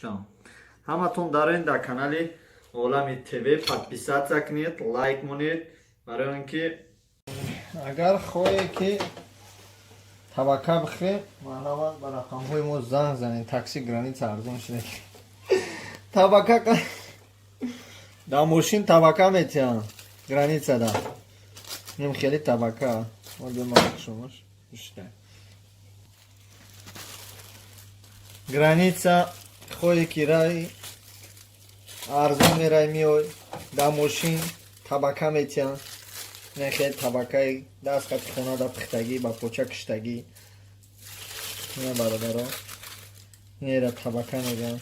Куштам. Ҳаматон дароен, дар канали Олами ТВ подписаться кунед, лайк монед, барои он ки агар хоҳе, ки табака бихӯред, марҳамат, ба рақамҳои мо занг занед. Такси граница арзон шуда. Табака дар мошин, табака метиҳанд границада. Ним хеле табака шумош. Граница хоҳе, ки рай арзон мерай, меой, дар мошин табака метиҳанд. Нехел табакаи даст хати хона да пухтагӣ, ба поча киштагӣ. Ина, бародаро, инера табака мегӯянд,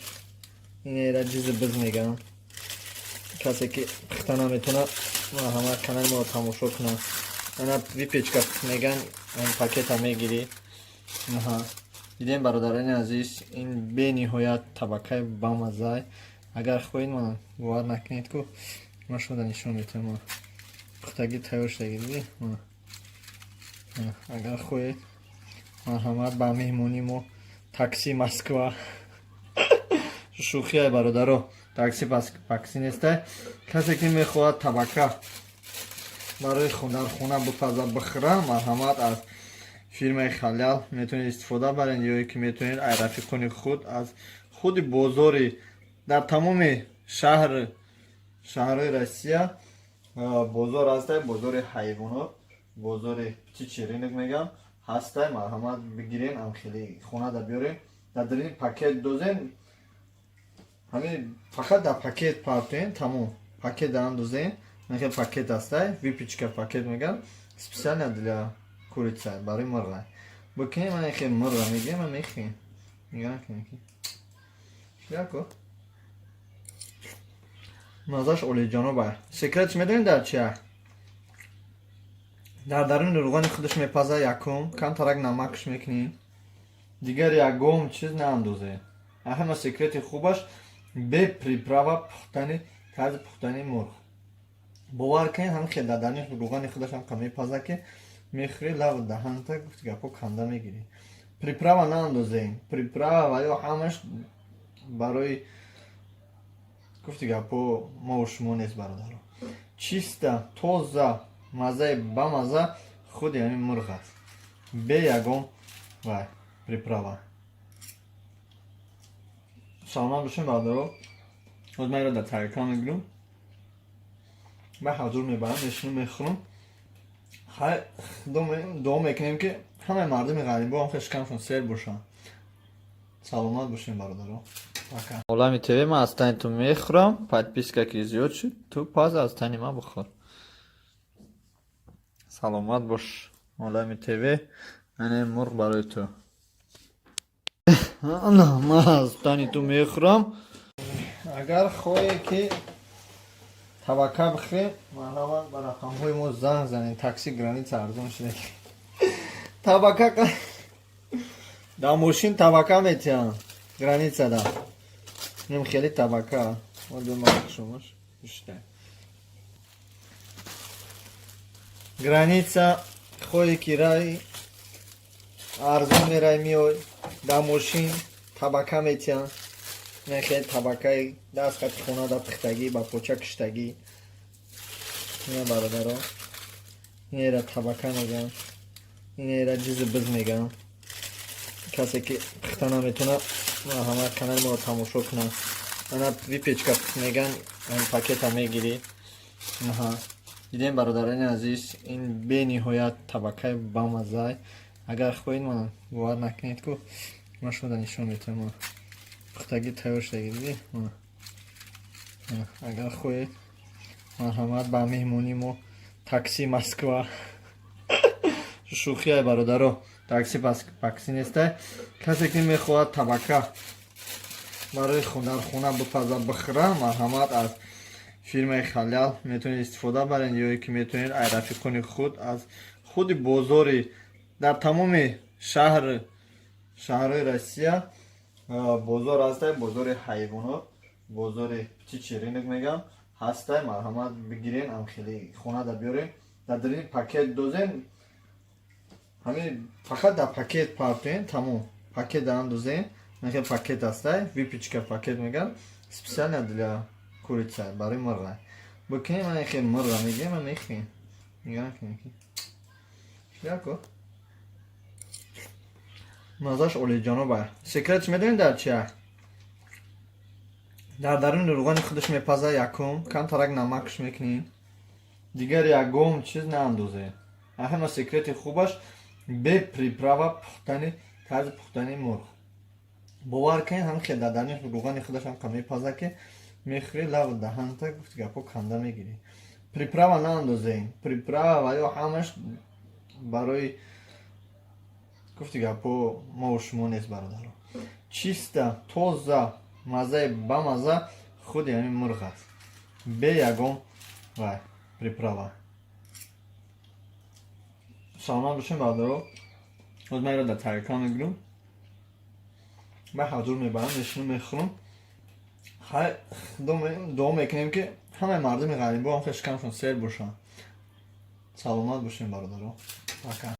инера ҷизи биз мегӯянд. Касе ки пухта наметона, ҳама канали моро тамошо кунад. Ана, выпечка меган, пакета мегирӣ. Аҳа, дидем, бародарони азиз, ин бениҳоят табакаи бамаззай. Агар хоҳед, ман бовар накунед ку, ман шумода нишон метиҳам. Пухтагӣ тайёр шудагӣ, дидӣ. Агар хоҳед, марҳамат, ба меҳмонии мо, такси Москва. Шӯхия, бародаро, такси пакси нестай. Касе ки мехоҳад табака барои дар хона бипаза, бихӯра, марҳамат, аз фирмаи Халал метавонед истифода баред ё ки метавонед ай рафиқони худ аз худи бозори. Дар тамоми шаҳрҳои Россия бозор ҳастай, бозори ҳайвонот, бозори птичий рынок мегам ҳастай. Марҳамат, бигирен, амхели хонада биёрен, дар дарини пакет дозен. Ҳамин фақат дар пакет партоен, тамом. Пакет дар андозен. Нахел пакет ҳастай, выпечка пакет мегам, специально для курица, барои мурға бикунем. Ман хел мурға мегирем, ман мехӯрем. Нигоҳ накунем ки яко маззаш олиҷаноба. Секретш медонед дар чия? Дар даруни рӯғани худаш мепаза. Якум камтарак намакш мекунӣ, дигар ягон чиз наандозе. Ҳама секрети хубаш бе приправа пухтани, тарзи пухтани мурғ. Бовар кунед, ҳамин хел дар даруни рӯғани худаш ҳам мепаза, ки мехӯри, лаву даҳанта, гуфти гапҳо, канда мегирӣ. Приправа наандозем, приправа ва ё ҳамаш барои, гуфти гапҳо, мову шумо нест, бародаро. Чиста, тоза, маззаи бамазза худи ҳамин мурғ аст, бе ягон вай приправа. Саломат бошем, бародаро. Ҳоз ман инро дар тарелка мегирам, ба ҳазур мебарам, мешинам, мехӯрам. Хай, дуо мекунем, ки ҳамаи мардуми ғарибо ҳам хел шикамшон сер бошанд. Саломат бошем, бародаро. Олами ТВ, ман аз тани ту мехӯрам. Подписка ки зиёд шуд, ту пас аз тани ман бихӯр. Саломат бош, Олами ТВ. Ане, мурғ барои ту. Ман аз тани ту мехӯрам. Агар хоҳе, ки табака бихӯред, марҳамат, ба рақамҳои мо занг занед. Такси граница арзон шуда. Табака дар мошин, табака метиҳанд границада. Ним хеле табака шумош. Граница хоҳе, ки рай арзон мерай, меой, дар мошин табака метиҳанд. Нехел табакаи даст хати хона да пухтагӣ, ба поча киштагӣ. Ина, бародаро, инера табака мегӯянд, инера ҷизи биз мегӯянд. Касе ки пухта наметона, ҳама канали моро тамошо кунад. Ана, выпечка меган, пакета мегирӣ. Аҳа, дидем, бародарони азиз, ин бениҳоят табакаи бамаззай. Агар хоҳед, ман бовар накунед ку, ман шумода нишон метиҳам. Пухтагӣ тайёр шудагӣ, дидӣ. Агар хоҳед, марҳамат, ба меҳмонии мо, такси Москва. Шӯхия, бародаро, такси пакси нестай. Касе ки мехоҳад табака барои дар хона бипаза, бихӯра, марҳамат, аз фирмаи Халал метавонед истифода баред ё ки метавонед ай рафиқони худ аз худи бозори. Дар тамоми шаҳрҳои Россия бозор ҳастай, бозори ҳайвонот, бозори птичий рынок мегам ҳастай. Марҳамат, бигирен, амхели хонада биёрен, дар дарини пакет дозен. Ҳамин фақат дар пакет партоен, тамом. Пакет дар андозен. Нахе пакет астай, выпечка пакет меган, специально для курица, барои мурға. Бикунем, ман хе мурға мегем, ман мехӯем. Нигоҳ кунем ки. Яко. Мазаш олиҷаноба. Секретш медонед дар чия? Дар даруни рӯғани худаш мепаза якум, камтарак намакш мекунӣ. Дигар ягон чиз наандозед. Ҳама секрети хубаш бе приправа пухтани, тарзи пухтани мурғ. Бовар кунед, ҳам хел дар даруни рӯғани худаш ҳам мепаза, ки мехӯри, лабу даҳанта, гуфти гапҳо, канда мегирӣ. Приправа наандозем. Приправа ва ё ҳамаш барои, гуфти гапҳо, мову шумо нест, бародаро. Чиста, тоза, маззаи бамазза худи ҳамин мурғ аст. Бе ягон вай приправа. Саломат бошем, бародаро. Ҳоз ман инро дар тарелка мегирам. Ман ҳазур мебарам, мешинам, мехӯрам. Хай, дуо мекунем, ки ҳамаи мардуми ғарибо ҳам хел шикамшон сер бошанд. Саломат бошем, бародаро. Пока.